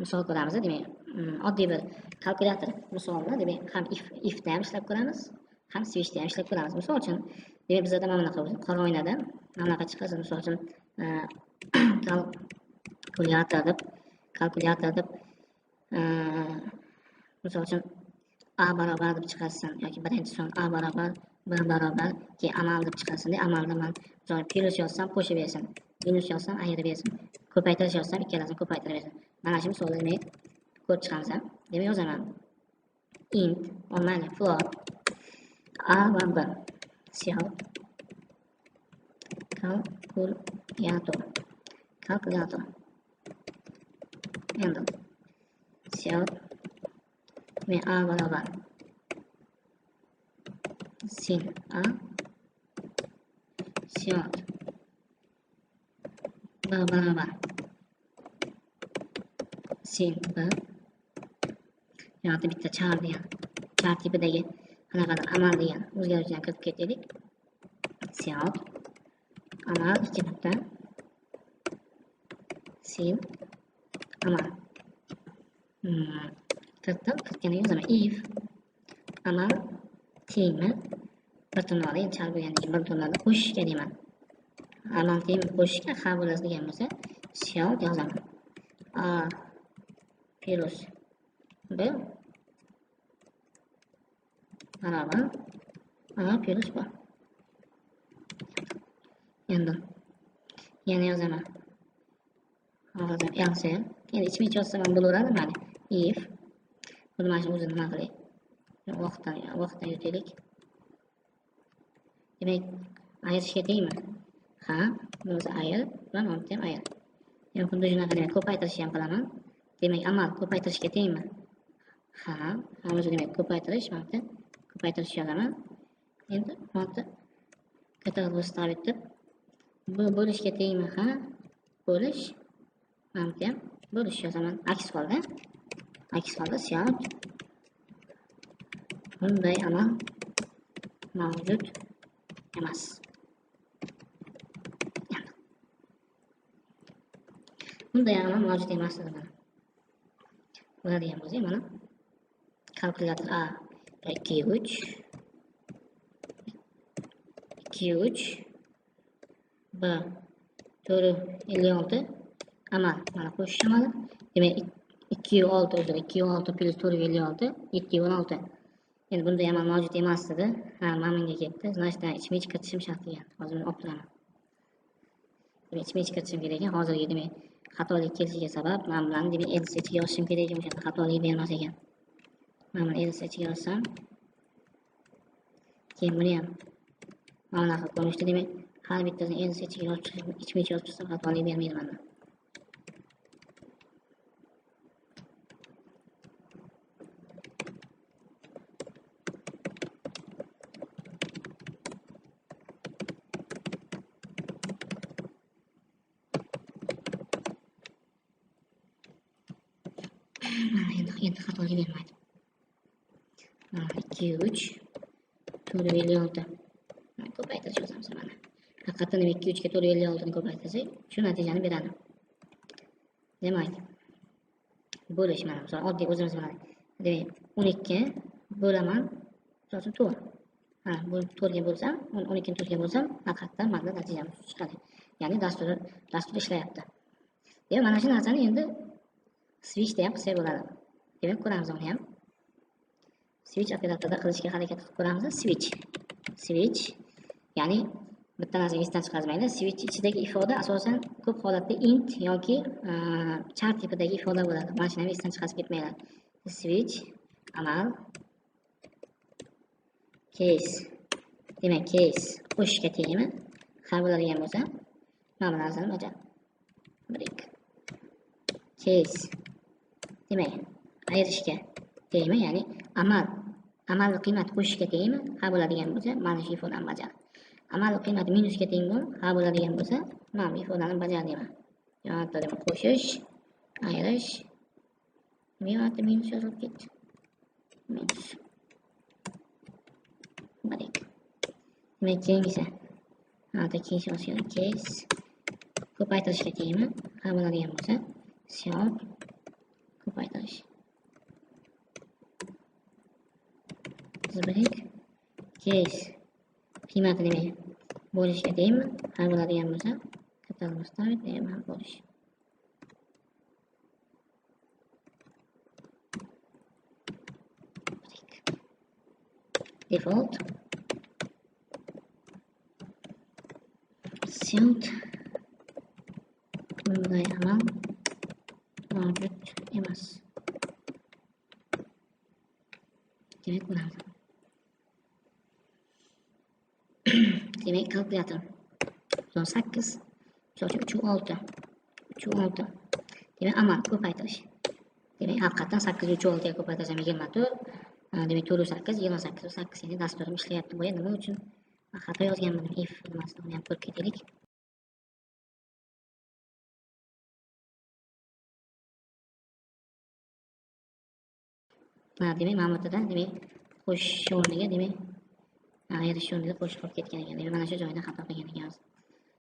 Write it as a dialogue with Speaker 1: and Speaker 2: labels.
Speaker 1: Misol ko'ramiz, demak, oddiy bir kalkulyator misolini, demak, ham ifda ham ishlab ko'ramiz, ham switchda ham ishlab ko'ramiz. Misol uchun, demak, bizda mana bunaqa qora oynada mana bunaqa chiqadi. Misol uchun, kalkulyator deb, misol uchun A barobar deb chiqarsin yoki birinchi son A barobar, B barobar, keyin amal deb chiqarsin. Amalda men misol plyus yozsam qo'shib bersin, minus yozsam ayirib bersin, ko'paytirish yozsam ikkalasini ko'paytirib bersin. Mana shu misolni demak ko'rib chiqamiz. Demak yozaman. Int, mayli, float A va B. Cout kalkulyator. Kalkulyator. Endi cout men A barobar sin A cout B barobar sin B yoki bitta char degan char tipidagi qanaqadir amal degan o'zgaruvchidan kiritib ketaylik. Cout amal 2 nuqta sin amal. Kiritdim, kiritganiga yozaman if amal tengmi bir tirnoqli, endi char bo'lgandan keyin bir tirnoqni qo'shishga deyman. Amal tengmi qo'shishga ha bo'lasi degan bo'lsa, cout yozaman. A plus B barobar A plus B. Endi yana yozaman. Hozir else. Endi ichma-ich yozsam ham bo'laveradi, mayli. If buni mana shu o'zini nima qilay? Vaqtdan yutaylik. Demak, ayirishga tengmi? Ha, buni ayir va mana buni ham ayir. Endi xuddi shunaqa demak ko'paytirishni ham qilaman. Demak, amal ko'paytirishga tengmi? Ha, o'zi demak ko'paytirish, mana bu ko'paytirish yozaman. Endi mana bu katalog stavit deb bu bo'lishga tengmi? Ha, bo'lish. Mana bu ham bo'lish yozaman. Aks holda, aks holda cout bunday amal mavjud emas. Bunday amal mavjud emas dedi mana. Bo'ladigan bo'lsa, mana kalkulyator A 2 3 2 3 B 456 amal, mana qo'shish amali. Demak 2 6 o'zida 2 6 plyus 4 56 7 16. Endi bunday amal mavjud emas dedi. Ha, mana bunga ketdi. Значит, ichma-ich kiritishim shart degan. Hozir buni olib turaman. Demak, ichma-ich kiritishim kerak ekan. Hozirgi demak xatolik kelishiga sabab mana bularni demak else ichiga yozishim kerak ekan, o'shanda xatolik bermas ekan. Mana buni else ichiga yozsam, keyin buni ham mana bunaqa ko'rinishda demak har bittasini else ichiga yozib chiqishim, ichma-ich yozib chiqsam xatolik bermaydi mana. Endi xatolik bermaydi. Mana 2 3 4 56. Mana ko'paytirish yozamiz mana. Haqiqatan demak 2 3 ga 4 56 ni ko'paytirsak, shu natijani beradi. Demak, bo'lish mana misol oddiy o'zimiz biladi. Demak, 12 bo'laman, misol uchun 4. Ha, bu 4 ga bo'lsam, 12 ni 4 ga bo'lsam, haqiqatan mana natijamiz chiqadi. Ya'ni dastur ishlayapti. Demak, mana shu narsani endi switchda ham qilsak bo'ladi. Demak, ko'ramiz uni ham. Switch operatorida qilishga harakat qilib ko'ramiz. Switch. Switch, ya'ni bitta narsani esdan chiqarmaydi. Switch ichidagi ifoda asosan ko'p holatda int yoki char tipidagi ifoda bo'ladi. Mana shuni ham esdan chiqarib ketmanglar. Switch amal case. Demak, case qo'shishga tengmi? Ha bo'ladigan bo'lsa, mana bu narsani bajar. Break. Case. Demak, ayirishga tengmi? Ya'ni amal qiymati qo'shishga tengmi? Ha bo'ladigan bo'lsa, mana shu ifodani bajar. Amal qiymati minusga teng bo'lib, ha bo'ladigan bo'lsa, mana bu ifodani bajar deyman. Yo'q, demak qo'shish, ayirish. Demak, minus yozilib ketdi. Minus. Break. Demak, keyingisi. Ha, keyingisi yozib kerak. Case ko'paytirishga tengmi? Ha bo'ladigan bo'lsa, cout Ko'paytirish. Break. Case qiymati demak bo'lishga tengmi? Har bo'ladigan bo'lsa, katalog stavit demak bo'lish. Default Sent bunday amal mavjud emas. Demak, bo'ladi. Demak, kalkulyator 8, misol uchun 3 6, 3 6. Demak, amal ko'paytirish. Demak, haqiqatan 8 3 6 ga ko'paytirsam 24. Demak, 4 8 28 8. Endi dasturim ishlayapti. Boya nima uchun xato yozganman? If nimasini uni ham ko'rib ketaylik. Demak, mana bu yerda demak qo'shish o'rniga demak ayirish o'rniga qo'shib qolib ketgan ekan. Demak, mana shu joyda xato qilgan ekanmiz.